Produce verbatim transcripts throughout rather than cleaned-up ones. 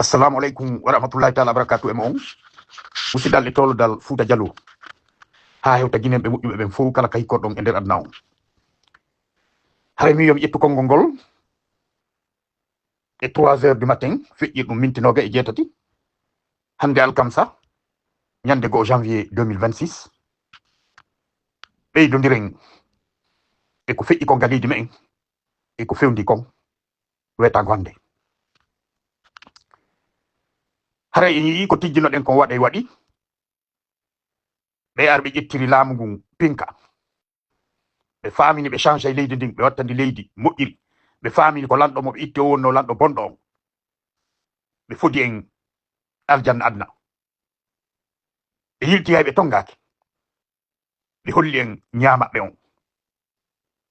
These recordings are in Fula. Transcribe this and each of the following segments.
Assalamu aleykum wa rahmatullahi taala wa barakatuh e mo on. Musidal e tolodal Fouta Diallo. Ha hewta Guinéen ɓe moƴƴuɓe ɓen fof kala ka hikkorɗon e nder aduna on. Haray mi wiya mi ƴettu konngol ngol e trois heures du matin, feƴƴir ɗum minti noga e jeetati. Hannde alkamsa, ñande goo janvier deux mille vingt-six. Ɓeydondiren e ko feƴƴi kon ga leydi meɗen e ko fewndi kon weetaango hannde. Haray en yii ko tijjinoɗen kon waɗay waɗi. Ɓe ar ɓe ƴettiri laamu ngun pinka. Ɓe faamini ɓe change leydi ndin, ɓe wattandi leydi moƴƴiri. Ɓe faamini ko lanɗo mo ɓe itti o wonno lanɗo bonɗo on. Ɓe fodi en aljanna aduna. Ɓe yilti hay ɓe tongaaki. Ɓe holli en ñaamaɓɓe on.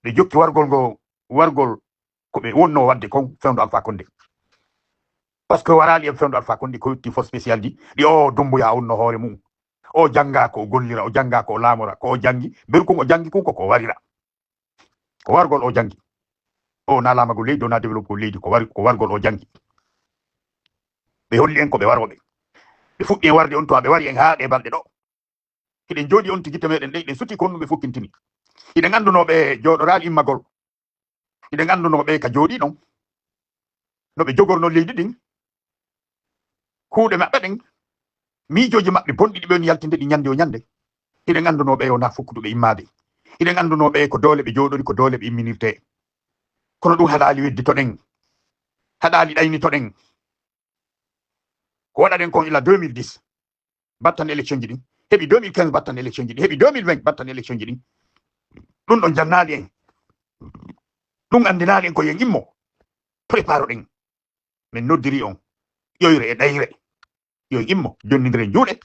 Ɓe jokki wargol ngo, wargol ko ɓe wonno wadde kon fewndo Alpha Condé. Parce que waraali en fewndo Alpha Condé ko yotti force spéciale ji, ɗi o Dumbuya wonno hoore mum. O jannga ko o gollira, o jannga ko o laamora, ko o janngi, beru kon o janngi kon ko ko warira. Ko wargol o janngi. O na laamagol leydi, o na développegol leydi, ko wari, ko wargol o janngi. Ɓe holli en ko ɓe warooɓe. Ɓe fuɗɗi en warde on to ɓe wari en haa ɗe balɗe ɗo. Hiɗen jooɗi on tigi to meɗen ɗe, hiɗen suti kon no ɓe fokkintini. Hiɗen anndunoo ɓe jooɗoraali immagol. Hiɗen anndunoo ɓe ka jooɗi ɗon. No ɓe jogornoo leydi ɗin. Kuuɗe maɓɓe ɗen. Miijooji maɓɓe bonɗi ɗi ɓe woni yaltinde ɗi ñande o ñande. Hiɗen anndunoo ɓe o na fokkuduɓe immaade. Hiɗen anndunoo ɓe ko doole ɓe jooɗori, ko doole ɓe imminirtee. Kono ɗum haɗaali weddito ɗen. Haɗaali ɗaynito ɗen. Ko waɗaɗen kon ila deux mille dix. Battan élection ji ɗin. Heɓi deux mille quinze battan élection ji ɗin. Heɓi deux mille vingt battan élection ji ɗin. Ɗum ɗon jannaali en. Ɗum anndinaali en ko yen immo. Préparo ɗen. Min noddiri on. Ƴoyre e ɗayre. Yo en immo. Jonnindiren juuɗe.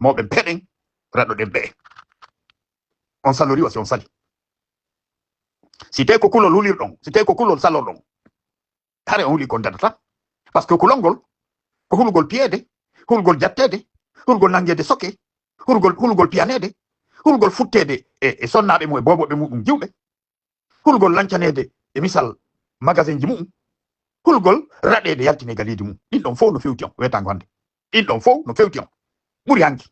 Mawɓen peɗen. Raɗoɗen ɓe. On salori wasi on sali. Si tawi ko kulol hulirɗon, si tawi ko kulol salorɗon, hare on huli kon dadata. Parce que kulol ngol, ko hulugol piyeede, hulugol jatteede, hulugol nangeede soke, hulugol, hulugol piyaneede, hulugol futteede e, e sonnaaɓe mum e boobooɓe muɗum jiwɓe, hulugol lancaneede e misal magasin ji muɗum, hulugol raɗeede yaltine ga leydi mum. Ɗin ɗon fof no fewti on, weetaango hannde. Ɗin ɗon fof no fewti on. Ɓuri hanki.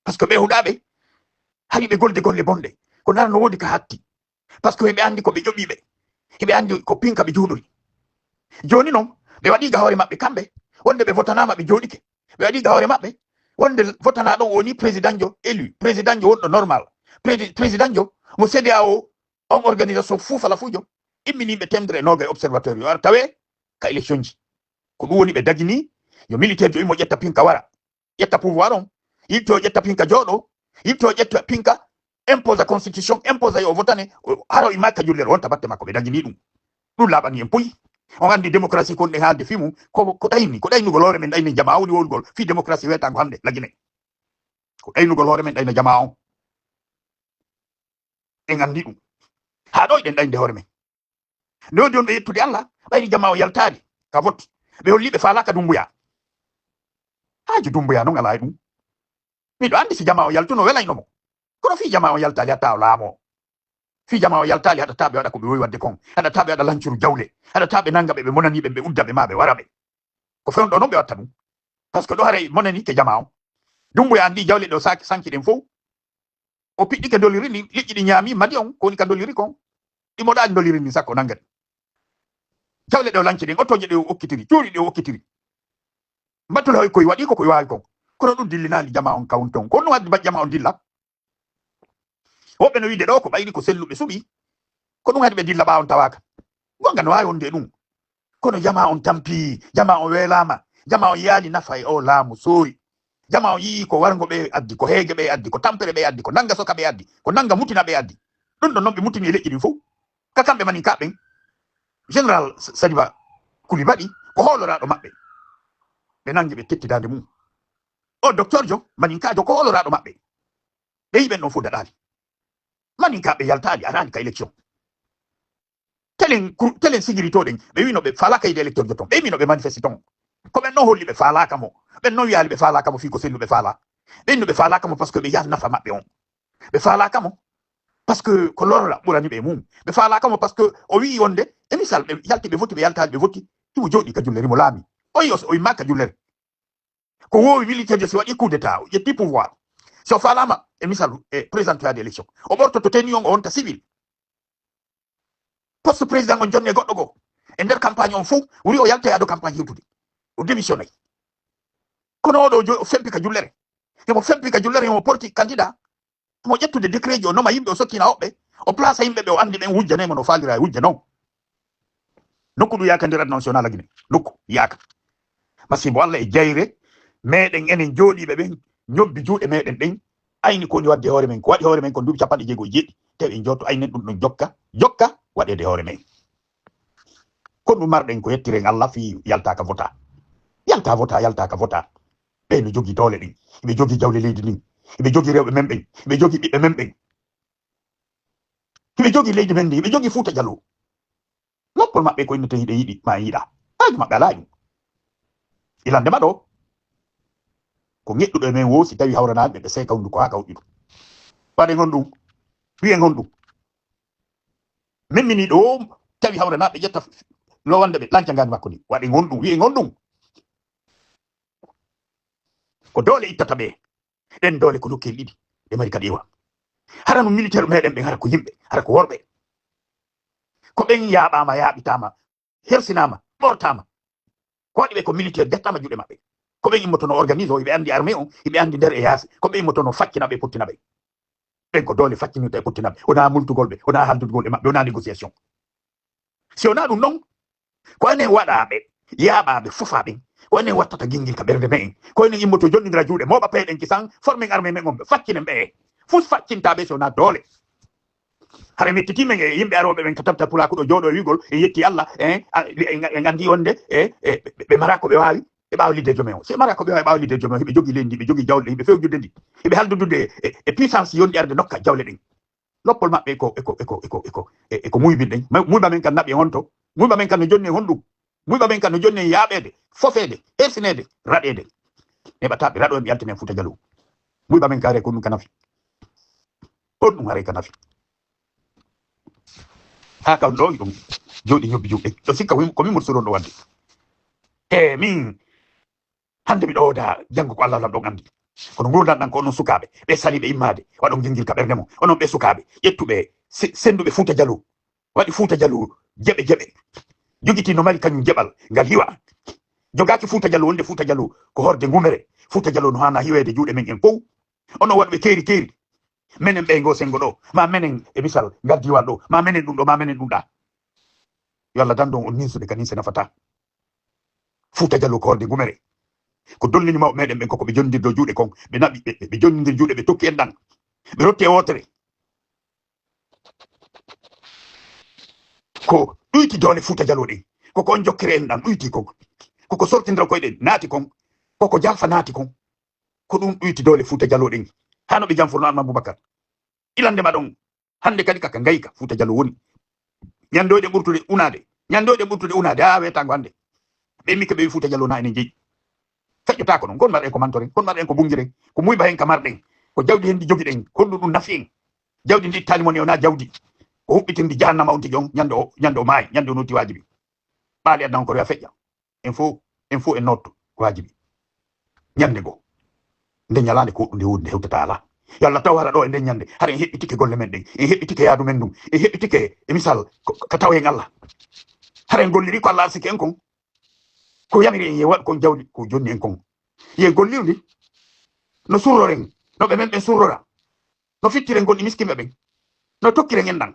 Parce que ɓe huɗaaɓe, hari ɓe golde golle bonɗe. Ko nana no woodi ka hatti. Parce que ɓe anndi ko ɓe ƴoɓiiɓe. Hiɓe anndi ko pinka ɓe juuɗori. Jooni noon, ɓe waɗii ga hoore maɓɓe kamɓe, wonde ɓe votanaama ɓe jooɗike. Ɓe waɗii ga hoore maɓɓe, wonde votanaaɗo on woni présidentjo élu, présidentjo wonɗo normal. Prési-, présidentjo mo C D A O, on organisation fuu fala fuu jo, imminiiɓe temedere e noga e observateur yo ar tawe ka élection ji. Ko ɗum woni ɓe dagini, yo militaire jo immo ƴetta pinka wara. Ƴetta pouvoir on, yilto ƴetta pinka jooɗo, yilto ƴetta pinka, impose constitution, impose yo votane, o- haro imma ka jullere wonta batte makko ɓe dagini ɗum. Ɗum laaɓani en puy. On anndi démocratie kon ɗen haalde fii mum, ko, ko ɗayni, ko ɗaynugol hoore men ɗayni jamaa woni wowlugol fii démocratie weetaango hannde lagine. Ko ɗaynugol hoore men ɗayna jamaa on. En anndi ɗum. Haa ɗo eɗen ɗaynde hoore men. Nde woni on ɓe yettude Allah, ɓayri jamaa o yaltaali ka vote. Ɓe holli ɓe faalaaka Dumbuya. Haaju Dumbuya non alaa e ɗum. Miɗo anndi si jamaa o yaltuno welayno mo. Kono fii jamaa o yaltaali hatta o laamo. Fii jamaa o yaltaali haɗata ɓe waɗa ko ɓe wowi waɗde kon. Haɗata ɓe waɗa lancuru jawle. Haɗata ɓe nanga ɓe ɓe monani ɓe ɓe udda ɓe ma ɓe wara ɓe. Ko fewndo non ɓe watta ɗum. Parce que ɗo haray monani ke jamaa o. Dumbuya anndi jawle ɗo sa- sanki ɗen fof. O piɗɗike doliri ndin, liƴƴi ɗi ñaami madi on, ko woni ka doliri kon. Ɗi moɗaani doliri ndin sakko nangani. Jawle ɗe o lanci ɗin, otoje ɗe o okkitiri, cuuɗi ɗe o okkitiri. Mbattul hoy koy waɗi ko koy waawi kon. Kono ɗum dillinaali jamaa on kawun ton. Ko ɗum addi ba jamaa on dilla. Woɓɓe no wiide ɗo ko ɓayri ko selluɓe suɓi. Ko ɗum haɗi ɓe dilla ɓaawon tawaaka. Gonga no waawi wonde e ɗum. Kono jamaa on tampi, jamaa on weelaama, jamaa on yiyaali nafa e o laamu sooyi. Jamaa on yii ko warngo ɓe addi, ko heege ɓe addi, ko tampere ɓe addi, ko nanga soka ɓe addi, ko nanga mutina ɓe addi. Ɗum ɗon non ɓe mutini e leƴƴi ɗin fof. Ka kamɓe manin ka ɓen, général Sadiba Coulibaly ko hooloraaɗo maɓɓe. Ɓe nangi ɓe tetti daande mum. O docteur jo, manin ka jo ko hooloraaɗo maɓɓe. Ɓe yiɓen ɗon fof daɗaali. Manin ka ɓe yaltaali, araali ka élection. Telen, ku- telen sigiritoɗen, ɓe wino ɓe faalaaka yiide électeur jo ton. Ɓe wino ɓe manifesti ton. Ko ɓen non holli ɓe faalaaka mo. Ɓen non wiyaali ɓe faalaaka mo fii ko sellu ɓe faala. Ɓen no ɓe faalaaka mo parce que ɓe yaal nafa maɓɓe on. Ɓe faalaaka mo parce que ko lorra ɓurani ɓe mum. Ɓe faalaaka mo parce que o wi'i wonde, e misal, ɓe yalti ɓe voti, ɓe yaltaali ɓe voti. Himo jooɗi ka julle rimo laami. Oyi, o immaaka jullere. Ko woowi militaire, si waɗi coup d'état, o ƴetti pouvoir. So faalama, e misal, e président des élections, o ɓortoto tenue on, o wonta civil. Poste président on jonne goɗɗo goo. E nder campagne on fof, wuri o yalta yaado campagne hewtude. O démissionnay. Kono oɗo jo-, o fempi ka jullere. Himo fempi ka jullere, himo porti candidat. Himo ƴettude décret ji, o noma yimɓe, o sottina woɓɓe. O place yimɓe ɓe o andi ɓen, wujjanay mo no faalira e wujja non. Nokku ɗum yaaka nder aduna on, si wonaa Lagine. Nokku yaaka. Masiibo Allah e jayre meɗen enen jooɗiiɓe ɓen, ñobbi juuɗe meɗen ɗen, ayni ko woni waɗde hoore men, ko waɗi hoore men ko duuɓi capanɗe jeego e jeeɗiɗi, tawi en jooɗto aynen ɗum ɗon jokka, jokka waɗeede hoore men. Ko ɗum marɗen ko yettiren Allah fii yaltaaka vota. Yalta vota, yaltaaka vota. Ɓe no jogii doole ɗin, hiɓe jogii jawle leydi ndin, hiɓe jogii rewɓe men ɓen, hiɓe jogii ɓiɓɓe men ɓen. Hiɓe jogii leydi men ndin, hiɓe jogii Fuuta Jaloo. Loppol maɓɓe ko innete hiɗe yiɗi, ma en yiɗa. Haaju maɓɓe alaa e ɗum. Ilande ma ɗo, ko ŋeɗɗuɗo e men woo, si tawi hawranaaɓe ɓe seeka hunnduko haa ka hoƴƴudu. Waɗen honɗum? Wi'en honɗum? Min mini ɗo, tawi hawranaaɓe ƴetta lowande ɓe, lanca ngaandi makko ndi. Waɗen honɗum? Wi'en honɗum? Ko doole ittata ɓe. Ɗen doole ko nokkeeli ɗiɗi. Ɗe mari kadi iwa. Hara no militaire meɗen ɓen, hara ko yimɓe, hara ko worɓe. Ko ɓen yaaɓaama, yaaɓitaama, hersinaama, ɓortaama. Ko waɗi ɓe ko militaire, ƴettaama juuɗe maɓɓe. Ko ɓen immotono organise o, hiɓe anndi armée on, hiɓe anndi nder e yaasi. Ko ɓe immotono faccina ɓe, pottina ɓe. Ɓen ko doole faccinirta e pottina ɓe. Wonaa multugol ɓe, wonaa haaldugol e maɓɓe, wonaa négociation. Si wonaa ɗum non, ko enen waɗaaɓe, yaaɓaaɓe, fofaa ɓen. Ko enen wattata gingil ka ɓernde me'en. Ko enen immoto jonnindira juuɗe, mooɓa peeɗen kisan, formen armée men on, ɓe faccinen ɓe. Fus faccintaa ɓe si wonaa doole. Hara mettitii men e yimɓe arooɓe ɓen ka tabta pulaaku ɗo jooɗo e wi'ugol, en yetti Allah, en, a, en, en anndi wonde, e, e, ɓe, ɓe maraa ko ɓe waawi e ɓaawo lidde joome on. Si ɓe maraa ko ɓe waawi e ɓaawo lidde joome on, hiɓe jogii leydi ndi, ɓe jogii jawle ɗin, ɓe fewjude ndi, e, e puissance yonɗi arde nokka jawle ɗen. Loppol maɓɓe ko, e ko, e ko, e ko, e ko, e, e ko muybinɗen. Ma-, muyba men kan naɓi e honto? Muyba men kan no jonni e honɗum? Muyba men kan no jonni e yaaɓeede, fofeede, hersineede, raɗeede. Neɓataa ɓe raɗo en ɓe yaltinen Fuuta Jaloo. Muyba men kaare ko ɗum ka nafi. On ɗum haray ka nafi. Haa ka on ɗo ɗum jooɗi ñobbi juuɗe. Ɗo sikka ko min, ko min mursuɗon ɗo wadde. E min, hannde miɗo oda, janngo ko Allah lam ɗon anndi. Kono nguurndam ɗam ko onon sukaaɓe, ɓe saliiɓe immaade, waɗon gingil ka ɓernde mon. Onon ɓe sukaaɓe, ƴettuɓe, se-, sennduɓe Fuuta Jaloo. Waɗi Fuuta Jaloo jeɓe jeɓe. Jogitii no mari kañum jeɓal, ngal hiwa. Jogaaki Fuuta Jaloo wonde Fuuta Jaloo ko horde ngumere. Fuuta Jaloo no haana hiweede juuɗe men en fow. Onon waɗuɓe keeri keeri. Menen ɓe ngo senngo ɗo, ma menen e misal ngal diiwal ɗo, ma menen ɗum ɗo, ma menen ɗum ɗa. Yo Allah dandu on ninsude ka ninse nafataa. Fuuta Jaloo ko horde ngumere. Ko dollini mawɓe meɗen ɓen ko, ko ɓe jonnindirde juuɗe kon, ɓe naɓi, ɓe, ɓe, ɓe jonnindir juuɗe, ɓe tokki enɗan. Ɓe rotti e wootere. Ko ɗuyti doole Fuuta Jaloo ɗen. Ko ko on jokkiri enɗan ɗuyti kon. Ko ko sortindira koyɗen naati kon. Ko ko jaafa naati kon. Ko ɗum ɗuyti doole Fuuta Jaloo ɗen. Hano ɓe janfurno Alma Bubakar. Ilande ma ɗon. Hannde kadi kaka ngayka Fuuta Jaloo woni. Ñanndoyɗe ɓurtude unaade. Ñanndoyɗe ɓurtude unaade. Haa weetaango hannde. Ɓe immi ke ɓe wi Fuuta Jaloo na enen jeyi. Feƴƴotaako non. Kon marɗen ko mantoren. Kon marɗen ko bunngiren. Ko muyba hen ka marɗen. Ko jawdi hen ndi jogiɗen. Honɗum ɗum nafi en? Jawdi ndi ittaali mon e wonaa jawdi. Ko huɓɓitirndi jahannama on tigi on. Ñande o, ñande o maayi. Ñande o notti waajibi. Ɓaali adna on ko rewa feƴƴa. En fof, en fof en nootto ko waajibi. Ñande goo, nde ñalaande ko ɗum nde woodi nde hewtata alaa. Yo Allah taw hara ɗo e nden ñande, hara en heɓɓitike golle men ɗen, en heɓɓitike yaadu men ndun, en heɓɓitike e misal ko, ka taw en Allah. Hara en golliri ko Allah arsiki en kon. Ko yamiri en, yen waɗ kon jawdi, ko jonni en kon. Yen gollir ndi. No surroren, no ɓe men ɓen surrora. No fittiren gonɗi miskinɓe ɓen. No tokkiren enɗan.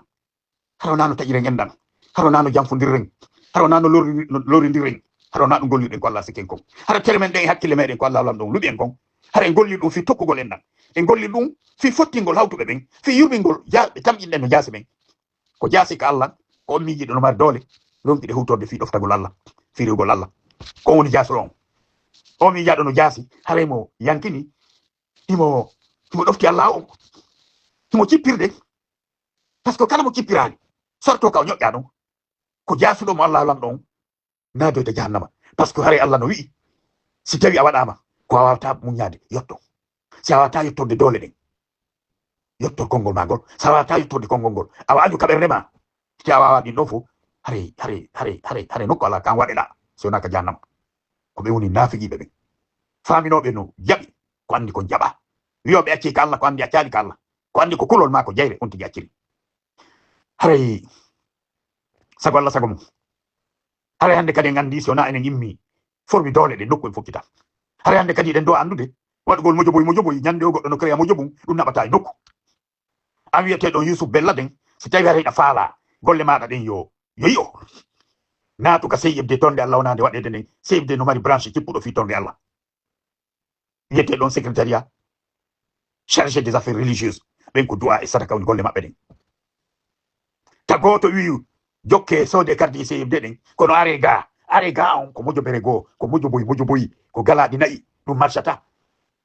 Hara wonaa no taƴiren enɗan. Hara wonaa no janfondirren. Hara wonaa no lorri-, no lorrindirren. Hara wonaa ɗum gollirɗen ko Allah arsiki en kon. Hara tere men ɗen e hakkille meɗen ko Allah lam ɗon luɓi en kon. Hara en gollir ɗum fii tokkugol enɗan. En gollir ɗum fii fottingol hawtuɓe ɓen. Fii yurmingol ja-, ɓe tamƴinɗen no jaasi ɓen. Ko jaasi ka Allah, ko on miijiiɗo no mari doole, ronkiɗe huwtorde fii ɗoftagol Allah, fii rewgol Allah. Ko on woni jaasuɗo on. On miijaaɗo no jaasi, haray mo yankini, himo, himo ɗofti Allah on. Himo cippirde. Par ce que kala mo cippiraali, sorto ka o ñoƴƴaa ɗon, ko jaasuɗo mo Allah lamɗo on, naadoyta jahannama. Par ce que haray Allah no wi'i, si tawi a waɗaama, ko a waawataa muññaade, yotto. Si a waawataa yettorde doole ɗen, yottor konngol maa ngol. Si a waawataa yettorde konngol ngol, awa aju ka ɓernde maa. Si a waawaa ɗin ɗon fof, haray, haray, haray, haray, haray nokku alaa kan waɗeɗaa, si wonaa ka jahannama. Ko ɓe woni naafiqiiɓe ɓen. Faaminooɓe no jaɓi, ko anndi kon jaɓaa. Wiyooɓe accii ka Allah, ko anndi accaali ka Allah. Ko anndi ko kulol maa ko jayre, on tigi acciri. Haray sago Allah, sago mum. Haray hannde kadi en anndi, si wonaa enen immi, formi doole ɗe nokku en fokkita. Haray hannde kadi eɗen dowa anndude, waɗugol mojoboy, mojoboy, ñannde o goɗɗo no créa mojobum, ɗum naɓata e nokku. An wiyeteeɗo on Yusuf Bella den, si tawi haray hiɗa faalaa, golle maaɗa ɗen yo, yo yi'o. Naatu ka C I F D, ton nde Allah wonaa nde waɗeede nden, C I F D no mari branche cippuɗo fii ton nde Allah. Wiyeteeɗo on secrétariat chargé des affaires religieuses, ɓen ko du'a e sadaka woni golle maɓɓe ɗen. Ta gooto wi'u, jokke soode carte C I F D ɗen, kono are ga, are ga on ko mojobere goo, ko mojoboy, mojoboy, ko galaaɗi na'i, ɗum marchata.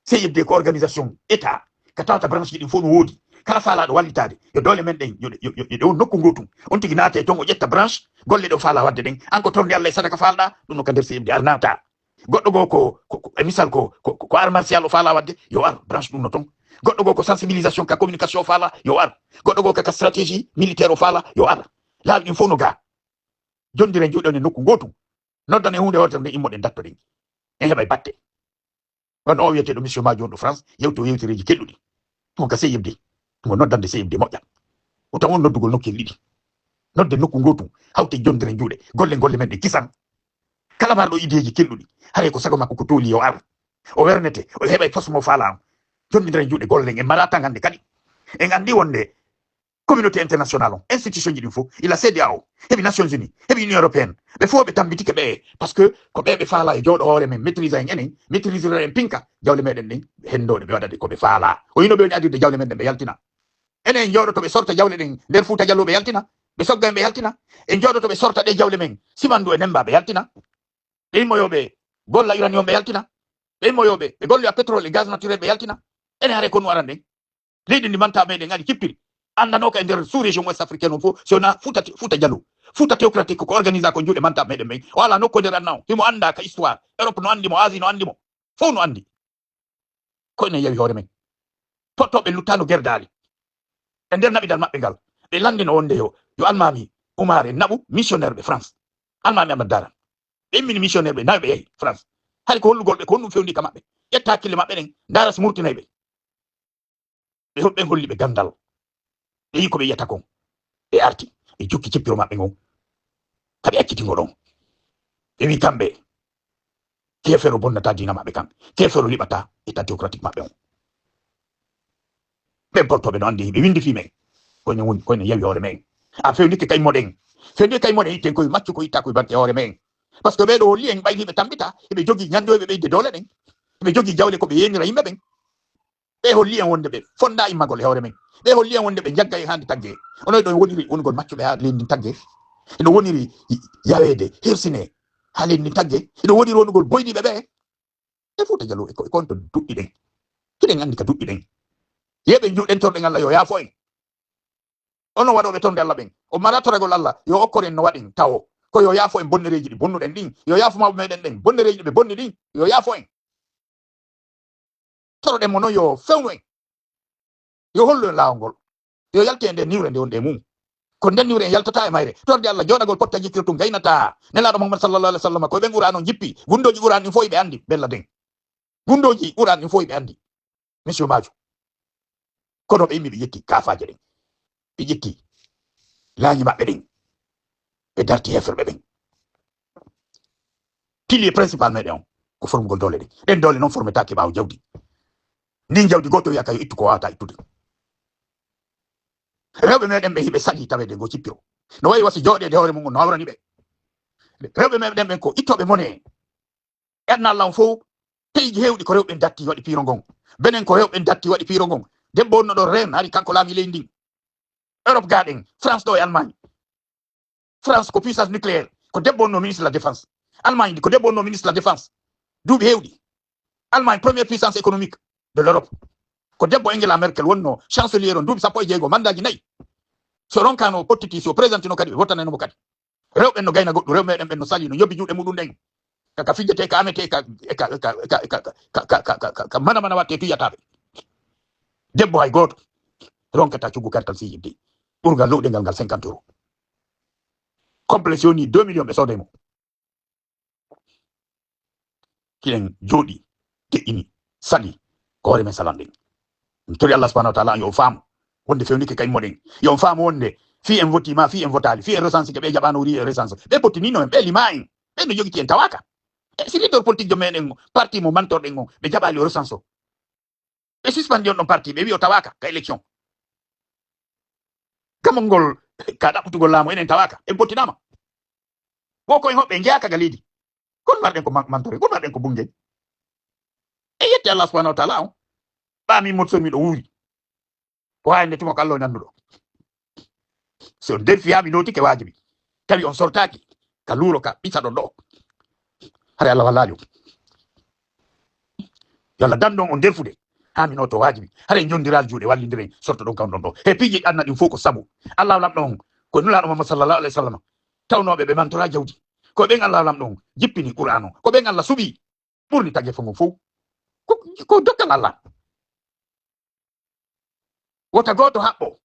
C I F D ko organisation État, ka tawata branche ji ɗin fof no woodi. Kala faalaaɗo wallitaade, yo doole men ɗen, yo ɗe, yo, yo, yo ɗe won nokku ngootum. On tigi naata e ton, o ƴetta branche, golle ɗe o faalaa waɗde ɗen. An ko tornde Allah e sadaka faalɗaa, ɗum no ka nder C I F D ar naata. Goɗɗo goo ko, ko, ko, e misal ko, ko, ko, ko art martial o faalaa waɗde, yo ar, branche ɗum no ton. Goɗɗo goo ko sensibilisation ka communication o faalaa, yo ar. Goɗɗo goo ka, ka stratégie militaire o faalaa, yo ar. Laawi ɗin fof no ga. Jondiren juuɗe on e nokku ngootum. Noddan e huunde wootere nde immoɗen dattoɗen. En heɓay batte. Wano o wiyeteeɗo monsieur Madio on ɗo France, yewti o yewtereeji kelɗuɗi. Ɗum ka C I F D. Ɗum o noddande C I F D moƴƴa. O tawa on noddugol nokkel ɗiɗi. Nodde nokku ngootum, hawte jondiren juuɗe. Golle, golle men ɗe kisan. Kala marɗo ideeji kelɗuɗi, haray ko sago makko ko tooli yo ar. O wernete, o heɓay poste mo faalaa on. Jondiren juuɗe gollen, en mara tan hannde kadi. En anndi wonde communauté internationale on, institution ji ɗin fof, ila C D A O, heɓi Nations Unies, heɓi Union Européenne, ɓe fof ɓe tambitike ɓe, parce que ko ɓe ɓe faalaa e jooɗo hoore men, maîtrise en enen, maîtrise en pinka, jawle meɗen ɗen, henndooɗe ɓe waɗa ɗe ko ɓe faalaa. O yino ɓe woni adirde jawle men ɗen ɓe yaltina. Enen en jooɗoto ɓe sorta jawle ɗen nder Fuuta Jallo ɓe yaltina, ɓe sogga en ɓe yaltina, en jooɗoto ɓe sorta ɗe jawle men, Simandu e Nemmba ɓe yaltina. Ɓe immoyooɓe golla uranium ɓe yaltina, ɓe immoyooɓe ɓe golloya pétrole e gaz naturel ɓe yaltina. Enen haray ko nu aran ɗen? Leydi ndi mantaa meɗen ari cippiri. Anndanooka e nder sous-région ouest africaine on fof, si wonaa Fuuta, Fuuta Jallo. Fuuta théocratique ko organisa ko juuɗe mantaa meɗen ɓen. O alaa nokku e nder aduna on. Himo anndaa ka histoire. Europe no anndi mo, Asie no anndi mo. Fof no anndi. Ko enen yawi hoore men. Pottooɓe luttaano gerdaali. E nder naɓidal maɓɓe ngal, ɓe lanndino wonde yo, yo Almaami Umaar en naɓu missionnaire ɓe France. Almaami Ahmad Daara. Ɓe immini missionnaire ɓe nayo ɓe yahi France. Hari ko hollugol ɓe ko honɗum fewndi ka maɓɓe. Ƴetta hakkille maɓɓe ɗen, ndaara si murtinay ɓe. Ɓe hol-, ɓen holli ɓe ganndal. Ɓe yi ko ɓe yiyata kon. Ɓe arti, ɓe jukki cippiro maɓɓe ngon. Ka ɓe acciti ngo ɗon. Ɓe wi kamɓe, keefeero bonnataa diina maɓɓe kan. Keefeero liɓataa état théocratique maɓɓe on. Ɓen pottooɓe no anndi, ɓe winndi fii men. Ko enen woni, ko enen yawi hoore men. A fewndike kay moɗen. Fewndike kay moɗen, itten koye maccu ko itta koye barke hoore men. Parce que ɓee ɗo holli en ɓay hiɓe tambita, hiɓe jogii ñannde o, hiɓe ɓeyde doole ɗen. Hiɓe jogii jawle ko ɓe yeenira yimɓe ɓen. Ɓe holli en wonde ɓe fonndaa immagol e hoore men. Ɓe holli en wonde ɓe njagga en haa nde taggee. Onon ɗo en woniri wonugol maccuɓe haa leydi ndin taggee. Eno woniri yaweede, hersinee haa leydi ndin taggee. Eno woniri wonugol boyniiɓe ɓe. E Fuuta Jallo e ko, e ko on to duɗɗi ɗen. Hiɗen anndi ka duɗɗi ɗen. Yeeɓe njuɗen torɗen Allah yo yaafo en. Onon waɗooɓe tornde Allah ɓen, on mara toragol Allah, yo okkor en no waɗen tawo. Ko yo yaafo en bonnereeji ɗi bonnuɗen ɗin. Yo yaafo mawɓe meɗen ɓen, bonnereeji ɓe bonni ɗin. Yo yaafo en. Toroɗen mo non yo fewnu en. Yo hollu en laawol ngol. Yo yalte e nden niwre nde wonde e mum. Ko nden niwre en yaltata e mayre. Tornde Allah jooɗagol potta jikkiro tun gaynataa. Nelaaɗo Muhammad sallallahu alaihi wasallam ko ɓen Qur'an on jippi. Gundooji Qur'an ɗin fof ɓe anndi, bella den. Gundooji Qur'an ɗin fof ɓe anndi. Monsieur Madio. Kono ɓe immi ɓe ƴetti kaafaaje ɗen. Ɓe ƴetti laañi maɓɓe ɗen. Ɓe darti heeferɓe ɓen. Pilier principal meɗen on ko formugol doole ɗen. Ɗen doole non formetaake ɓaawo jawdi. Ndin jawdi gooto wiya ka yo ittu ko waawata ittude. Rewɓe meɗen ɓe hiɓe salii taweede ngo cippiro. No wayi wasi jooɗeede hoore mum no hawrani ɓe. Rewɓe meɗen ɓen ko ittooɓe mone. E aduna Allah on fof, peeji heewɗi ko rewɓe en datti waɗi piiro ngon. Benen ko rewɓe en datti waɗi piiro ngon. Debbo wonno ɗo reen hari kanko laami leydi ndin. Europe gaaɗen, France ɗo e Allemagne. France ko puissance nucléaire. Ko debbo wonno ministre de la défense. Allemagne ko debbo wonno ministre de la défense. Duuɓi heewɗi. Allemagne première puissance économique de l'Europe. Ko debbo Angela Merkel wonno chancelier on duuɓi sappo e jeego, mandaaji nayi. So ronkano pottiti, so présentino kadi, ɓe vottanayno mo kadi. Rewɓe no gayna goɗɗum, rewɓe meɗen ɓen no sali, no ñobbi juuɗe muɗum ɗen. Ka, ka fijjete, ka amete, ka, ka, ka mana mana watte tuyataɓe. Debbo hay gooto ronkata cuggu kartal C I F D. Ɓurgal lowɗe ngal, ngal cinquante euros. Complet si woni deux millions ɓe sooday mo. Hiɗen jooɗi, deƴƴini, sali, ko hoore men salanɗen. Min tori Allah subhanahu wa taala yo on faamu wonde fewnike ka immoɗen. Yo on faamu wonde fii en votii maa fii en votaali, fii en recensike, ɓe jaɓaano wuri en recense. Ɓe pottinino en, ɓe limaa en. Ɓe no jogiti en tawaaka. E si leader politique jo meɗen o, parti mo mantorɗen o, ɓe jaɓaali o recense o. Ɓe suspandi on ɗon parti, ɓe wi'i o tawaaka ka élection. Kamol ngol ka ɗaɓɓutugol laamu enen tawaaka, en pottinaama. Wo ko en hoɓɓe, en jeyaaka ga leydi. Kon marɗen ko man-, mantore, kon marɗen ko bunge. E yetti Allah subhanahu wa taala on. Ɓaa min Motso miɗo wuuri. Ko haa nde tuma ko Allah o nanduɗo. So on defi haa mi nootike waajibi. Tawi on sortaaki ka luuro ka ɓisa ɗon ɗo. Hare Allah wallaali on. Yo Allah dandu on on derfude. Haa mi nooto waajibi. Hare jondiral juuɗe wallindiren sorto ɗon ka on ɗon ɗo. He piiji anna ɗin fof ko sabu. Allah lamɗo on. Ko nulaaɗo Muhammad sallallahu alaihi wasallam. Tawnooɓe ɓe mantora jawdi. Ko ɓen Allah lamɗo on jippini Qur'an o. Ko ɓen Allah suɓi. Ɓurni tageefo ngon fof. Ko, ko dokkal Allah. Wota gooto haɓɓo.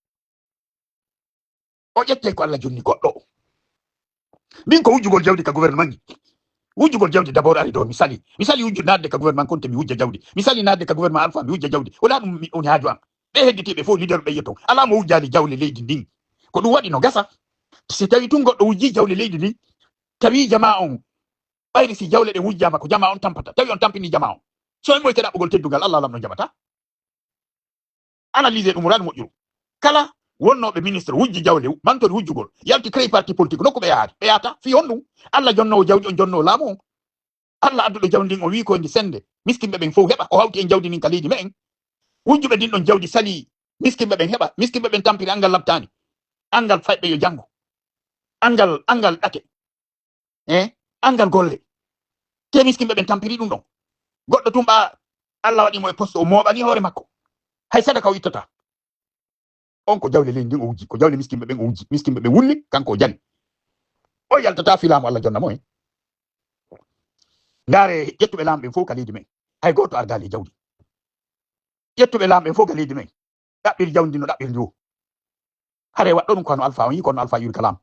O ƴettey ko Allah jonni goɗɗo. Min ko wujjugol jawdi ka gouvernement ngi. Wujjugol jawdi d'abord ari ɗo, mi sali. Mi sali wujju naatde ka gouvernement Konte, mi wujja jawdi. Mi sali naatde ka gouvernement Alpha, mi wujja jawdi. Wala ɗum mi woni haaju am. Ɓe hedditiiɓe fof leader ɓe yetto. Alaa mo wujjaali jawle leydi ndin. Ko ɗum waɗi no gasa. Si tawi tun goɗɗo wujji jawle leydi ndin, tawi jamaa on, ɓayri si jawle ɗen wujjaama, ko jamaa on tampata. Tawi on tampini jamaa on. So en moyte ɗaɓɓugol teddungal, Allah lamɗo jaɓata. Analyse ɗum ran moƴƴuru. Kala wonnooɓe ministre wujji jawle, mantori wujjugol, yalti créé parti politique, nokku ɓe yahaade. Ɓe yahata, fii honɗum? Allah jonnoowo jawdi on, jonnoowo laamu on. Allah adduɗo jawdi ndin, o wi'i ko ndi sende. Miskinɓe ɓen fof heɓa, o hawti en jawdi ndin ka leydi me'en. Wujjuɓe ndin ɗon jawdi sali, miskinɓe ɓen heɓa. Miskinɓe ɓen tampiri, anngal labtaani. Anngal fayɓe yo janngu. Anngal, anngal ɗate. Eh, anngal golle. Te miskinɓe ɓen tampiri ɗum ɗon. Goɗɗo tun ɓa Allah waɗi mo e poste, o mooɓani hoore makko. Hay sadaka o ittata. On ko jawle leydi ndin o wujji, ko jawle miskinɓe ɓen o wujji. Miskinɓe ɓen wulli, kanko o jali. O yaltata fii laamu Allah jonna mo en. Ndaare ƴettuɓe laamu ɓen fof ka leydi men. Hay gooto ardaali e jawdi. Ƴettuɓe laamu ɓen fof ka leydi men. Ɗaɓɓiri jawdi no ɗaɓɓiri ndi o. Hare waɗɗo ɗum ko hano Alpha on yi, ko hano Alpha yuri ka laamu.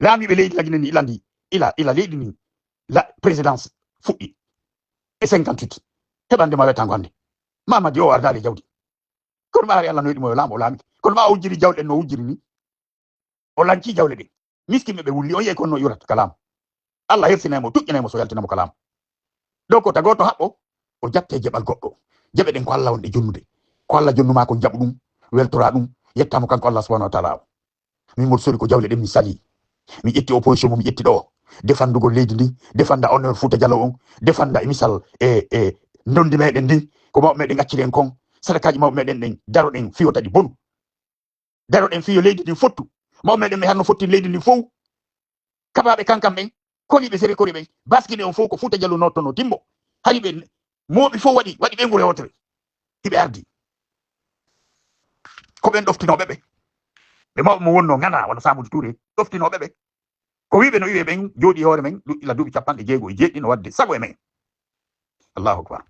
Laamiiɓe leydi Lagine ni ilandi, ila, ila leydi ni la présidence fuɗɗi e cinquante-huit. Heɓande ma wetango hannde. Mamadi o ardaali e jawdi. Kono ma hari Allah noyɗi mo yo laamu o laamike. Kono ma o wujjiri jawle ɗen no wujjiri ni. O lanci jawle ɗen. Miskinɓe ɓe wulli, on yehi kono no yurata ka laamu. Allah hersinay mo, tuƴƴinay mo so yaltina mo ka laamu. Ɗo ko tago to haɓɓo, o jatte jeɓal goɗɗo. Jeɓe ɗen ko Allah wonɗe jonnude. Ko Allah jonnuma kon jaɓu ɗum, weltora ɗum, yetta mo kanko Allah subhanahu wa taala o. Min Mor Sori ko jawle ɗen mi sali. Mi ƴetti opposition mo mi ƴetti ɗo. Defandugol leydi ndi, defanda honneur Fouta Djallon on, defanda e misal e, e ndondi meɗen ndin, ko mawɓe meɗen acciri en kon, sadakaaji mawɓe meɗen ɗen, daroɗen fiyo taƴi bonu. Daroɗen fii yo leydi ndin fottu. Mawɓe meɗen ɓe hanno fottiri leydi ndin fow. Kabaaɓe kankan ɓen, koliiɓe sere kori ɓen, baskine on fow ko Fouta Djallon nottono timbo. Hari ɓe mooɓi fow waɗi, waɗi ɓe ngure wootere. Hiɓe ardi. Ko ɓen ɗoftinooɓe ɓe. Ɓe mawɓe mo wonno ŋana walla Samuudu Tuure, ɗoftinooɓe ɓe. Ko wiiɓe no iwe ɓen jooɗi hoore men, ɗu-, ila duuɓi capanɗe jeego e jeeɗiɗi no waɗde sago e men. Allahu akbar.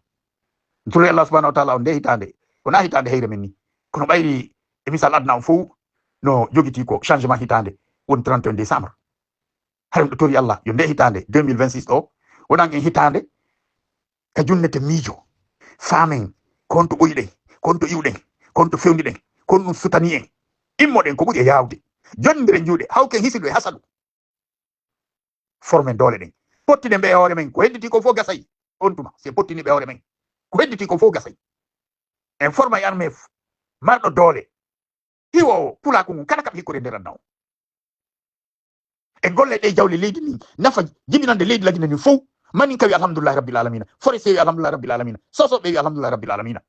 Turi Allah subhanahu wa taala on nde hitaande, ko na hitaande heyre men ni. Kono ɓayri e misal aduna on fow no jogiti ko changement hitaande woni trente et un décembre. Haray ɗo tori Allah yo nde hitaande deux mille vingt-six ɗo wonan en hitaande ka junnete miijo. Faamen ko honto ɓoyɗen, ko honto iwɗen, ko honto fewniɗen, ko honɗum sutani en. Immoɗen ko ɓuri e yaawde. Jonndiren juuɗe, hawken hisidu e hasadu. Formen doole ɗen. Pottinen ɓe e hoore men. Ko hedditi ko fof gasay. On tuma, si en pottini ɓe e hoore men. Ko hedditi ko fof gasay. En forma e armée f-, marɗo doole. Hiwoowo pulaaku ngun kala kaɓe hikkori e nder aduna o. En golle ɗe jawle leydi ndin. Nafa jibinande leydi Lagine ndin fof. Maninka wi alhamdulillahi rabbil alamina. Forestier wi alhamdulillahi rabbil alamina. Sosoɓe wi alhamdulillahi rabbil alamina.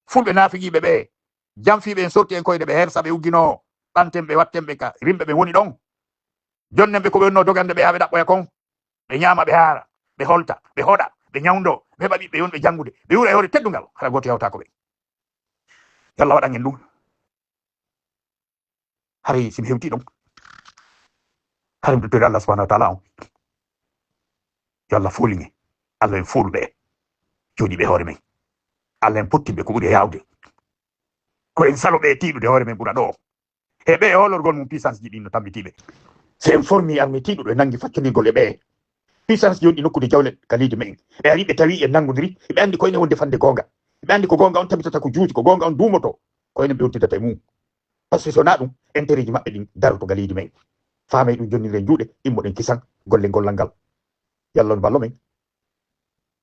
Fulɓe naafiqiiɓe ɓe, janfiiɓe en sorti en koyɗe ɓe hersa ɓe ugginoo, ɓanten ɓe watten ɓe ka rimɓe ɓe woni ɗon. Jonnen ɓe ko ɓe wonno dogande ɓe haa ɓe ɗaɓɓoya kon. Ɓe ñaama, ɓe haara, ɓe holta, ɓe hoɗa, ɓe ñawndo, ɓe heɓa ɓiɓɓe wonɓe janngude, ɓe wuura e hoore teddungal, hara gooto yawtaa ko ɓe. Yo Allah waɗan en ɗum. Haray si mi hewtii ɗon, haray mi ɗotori Allah subhanahu wa taala on. Yo Allah foolin en. Allah en fooluɓe en. Jooɗiiɓe hoore men. Allah en pottinɓe ko ɓuri e yaawde. Ko en salo ɓe tiiɗude hoore men ɓura ɗo. E ɓe e hoolorgol mum puissance ji ɗin no tambitiiɓe. Si en formi armée tiiɗuɗo e nanngi faccondirgol e ɓe. Puissance ji wonɗi nokkude jawle ka leydi men, ɓe ari ɓe tawi en nanngodiri, ɓe anndi ko enen wonde fande goonga, ɓe anndi ko goonga on tabitata ko juuti, ko goonga on duumoto, ko enen ɓe wontirdata e mum. Parce que so wonaa ɗum, intérêt ji maɓɓe ɗin daroto ga leydi men. Faamee ɗum, jonniren juuɗe, immoɗen kisan golle gollal ngal. Yalla on ballo men.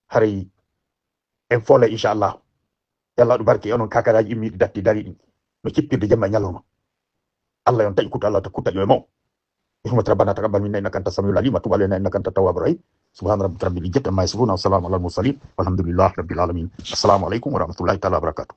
Haray en foolay, inchallah. Yalla waɗu barke e onon kakaraaji immiiɗi datti dari ɗin, no cippirde jemma e ñalawma. Allah yon taƴi kuto, Allah ta-, kuto taƴo e mo. Hurmat Rabbana taqabbal minna innaka anta samiul alim, wa tub alaina innaka anta tawwabur rahim. Subhana rabbika rabbil izzati amma yasifun, wa salamun alal mursalin, walhamdulillahi rabbil alamin. Assalamu alaikum wa rahmatullahi ta'ala wa barakatuh.